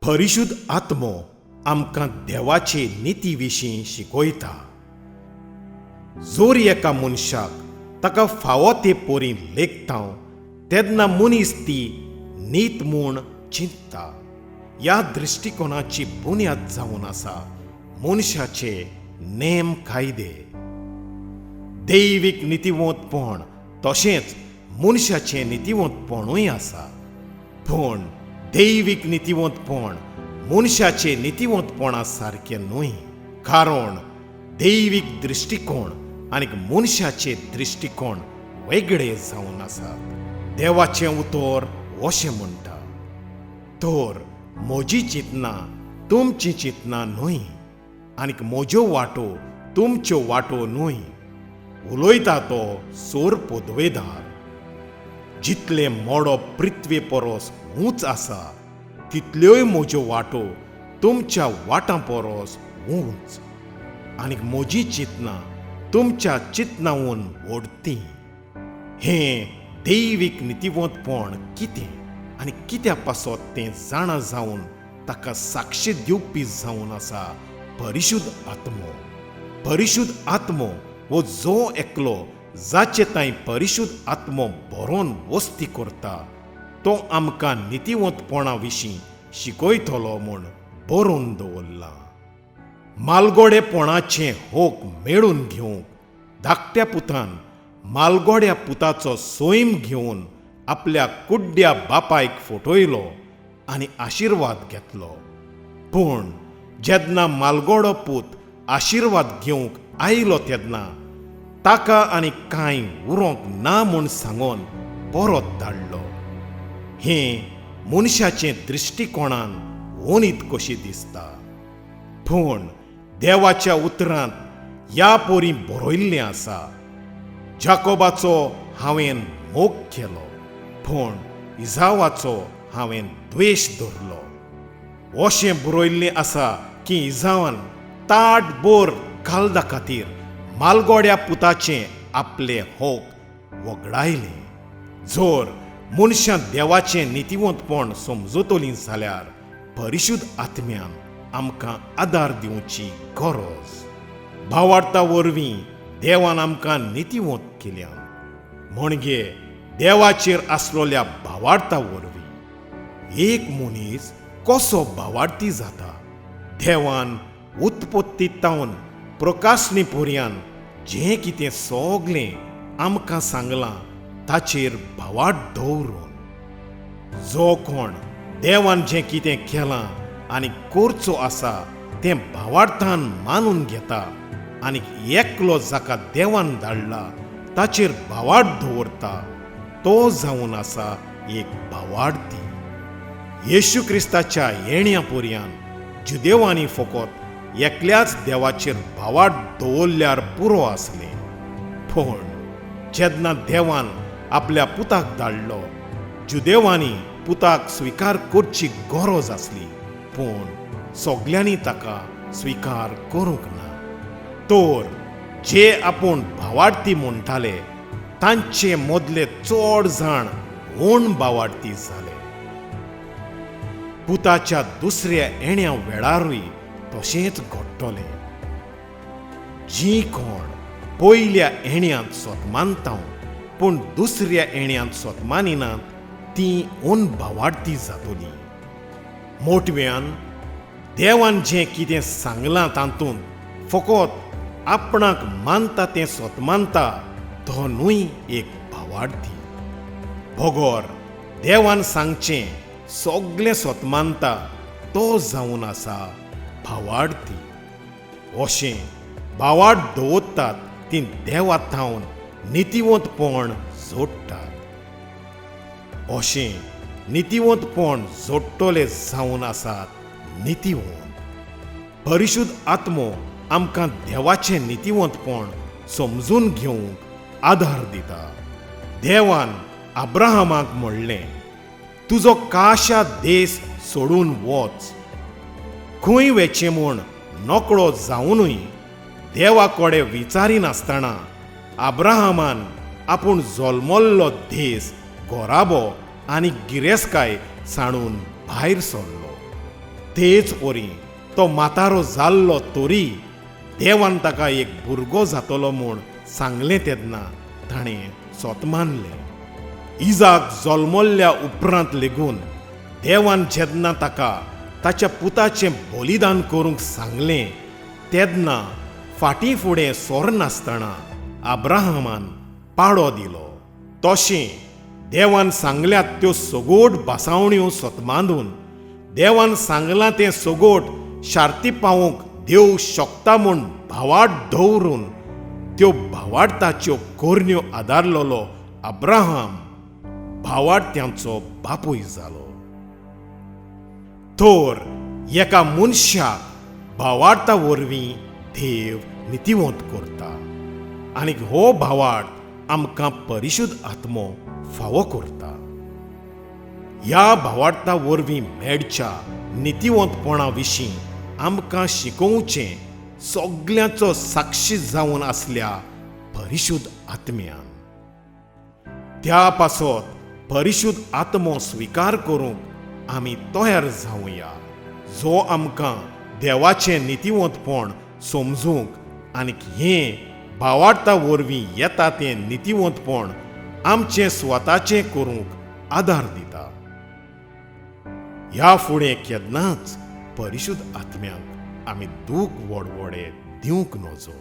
परिशुद्ध आत्मो आमकां देवाचे निती विशीं शिकयता. जोर एका मनशाक ताका फावो ते परी लेखता तेन्ना मनीस ती नीत म्हूण चिंतता. ह्या दृश्टिकोणाची बुन्याद जावन आसा मनशाचे नेम कायदे. दैवीक नितिवंतपण तशेंच मनशाचें नितिवंतपणूय आसा, पूण दैवीक नितिवंतपण मनशाचें नितिवंतपणा सारकें न्हय, कारण दैवीक दृश्टिकोण आनी मनशाचें दृश्टिकोण वेगळे जावन आसात. देवाचें उतर अशें म्हणटा, तर म्हजी चिंतनां तुमचीं चिंतनां न्हय आनी म्हज्यो वाटो तुमच्यो वाटो न्हय, उलयता तो सोर पदवेदार. जितलें मोडो पृथ्वे परस ऊंच आसा तितल्योय म्हज्यो वाटो तुमच्या वाटां परस ऊंच आनी म्हजी चिंतनां तुमच्या चिंतनांहून व्हडतीं. हें दैवीक नितिवंतपण कितें आनी कित्या पासत तें जाणा जावन ताका साक्षी दिवपी जावन आसा परिशुद्ध आत्मो. परिशुद्ध आत्मो हो जो एकलो जाचे तांय परिशुद्ध आत्मो बरोवन वस्ती करता तो आमकां नितिवंतपणा विशीं शिकयतलो म्हूण बरोवन दवरलां. मालगोडेपणाचें होक मेळून घेवंक धाकट्या पुतान मालगोड्या पुताचो सैम घेवन आपल्या कुड्ड्या बापायक फटयलो आनी आशिर्वाद घेतलो. पूण जेन्ना मालगोडो पूत आशिर्वाद घेवंक आयलो तेन्ना ताका आनी कांय उरोंक ना म्हूण सांगून परत धाडलो. हें मनशाचें दृश्टिकोणान वनीत कशी दिसता, पूण देवाच्या उतरांत ह्या परी बरयल्लें आसा, जाकोबाचो हांवें मोग केलो पूण इजावाचो हांवें द्वेश धरलो. अशें बरयल्लें आसा की इजावान ताट बोर कालदा खातीर मालगोड्या पुताचें आपलें होक वगडायलें. जर मनशां देवाचें नितिवंतपण समजतलीं जाल्यार परिशुद्ध आत्म्यान आमकां आदार दिवची गरज. भावार्ता वरवीं देवान आमकां नितिवंत केल्या, म्हणजे देवाचेर आसलेल्या भावार्ता वरवीं. एक मनीस कसो भावार्थी जाता? देवान उत्पत्ती तावन प्रकाशनी पर्यान जें कितें सगळें आमकां सांगलां ताचेर भावार्थ दवरून. जो कोण देवान जें कितें केलां आनी करचो आसा तें भावार्थान मानून घेता आनी एकलो जाका देवान धाडला ताचेर भावार्थ दवरता तो जावन आसा एक भावार्थी. येशू क्रिस्ताच्या येण्या पर्यान जुदेवांनी फकत एकल्याच देवाचेर भावार्थ दवरल्यार पुरो आसलें, पूण जेन्ना देवान आपल्या पुताक धाडलो जुदेवांनी पुताक स्विकार करची गरज आसली, पूण सगल्यांनी ताका स्विकार करूंक ना. तर जे आपूण भावार्थी म्हणटाले तांचे मदले चड जाण ओण भावार्थी जाले. पुताच्या दुसऱ्या येण्या वेळारूय तशेंच घडटलें. जी कोण पयल्या येण्यांत सोत मानता पूण दुसऱ्या येण्यांत सोत मानिनात ती ओन भावार्थी जातली. मोटव्यान देवान जें कितें सांगलां तातूंत फकत आपणाक मानता तें सोत मानता तो न्हय एक भावार्थी. बगर देवान सांगचें सगळें सोत मानता तो जावन आसा भावार्थी. अशें भावार्थ दवरतात ती देवा थावन नितिवंतपण जोडटात. अशें नितिवंतपण जोडटले जावन आसात नितिवंत. परिशुद्ध आत्मो आमकां देवाचें नितिवंतपण समजून घेवंक आदार दिता. देवान अब्राहमाक म्हणलें, तुजो काशा देश सोडून वच, खंय वेचें म्हूण नकळो जावनूय देवा कडेन विचारिनासतना अब्राहमान आपूण जल्मल्लो देश घराबो आनी गिरेस्काय सांडून भायर सरलो. तेच परी तो म्हातारो जाल्लो तरी देवान ताका एक भुरगो जातलो म्हूण सांगलें तेन्ना ताणें सोत मानलें. इजाक जल्मल्ल्या उपरांत लेगून देवान जेन्ना ताका ताच्या पुताचें बलिदान करूंक सांगलें तेन्ना फाटीं फुडें सोरनासतना अब्राहमान पाडो दिलो. तशें देवान सांगल्यात त्यो सगोट भासावण्यो सोतमांदून देवान सांगलां तें सगोट शार्ती पावोवंक देव शकता म्हूण भावाट दवरून त्यो भावाडताच्यो करण्यो आदारलेलो अब्राहम भावाडत्यांचो बापूय जालो. तर एका मनशाक भावार्ता वरवीं देव नितिवंत करता आनी हो भावार्थ आमकां परिशुद्ध आत्मो फावो करता. ह्या भावार्ता वरवीं मेळच्या नितिवंतपणा विशीं आमकां शिकोवचें सगल्यांचो साक्षी जावन आसल्या परिशुद्ध आत्म्यान. त्या पासत परिशुद्ध आत्मो स्विकार करूंक आमी तयार जावया, जो आमकां देवाचें नितिवंतपण समजूंक आनी हें भावार्ता वरवीं येता तें नितिवंतपण आमचें स्वताचें करूंक आदार दिता. ह्या फुडें केन्नाच परिशुद्ध आत्म्याक आमी दूख वडवडे दिवंक नजो.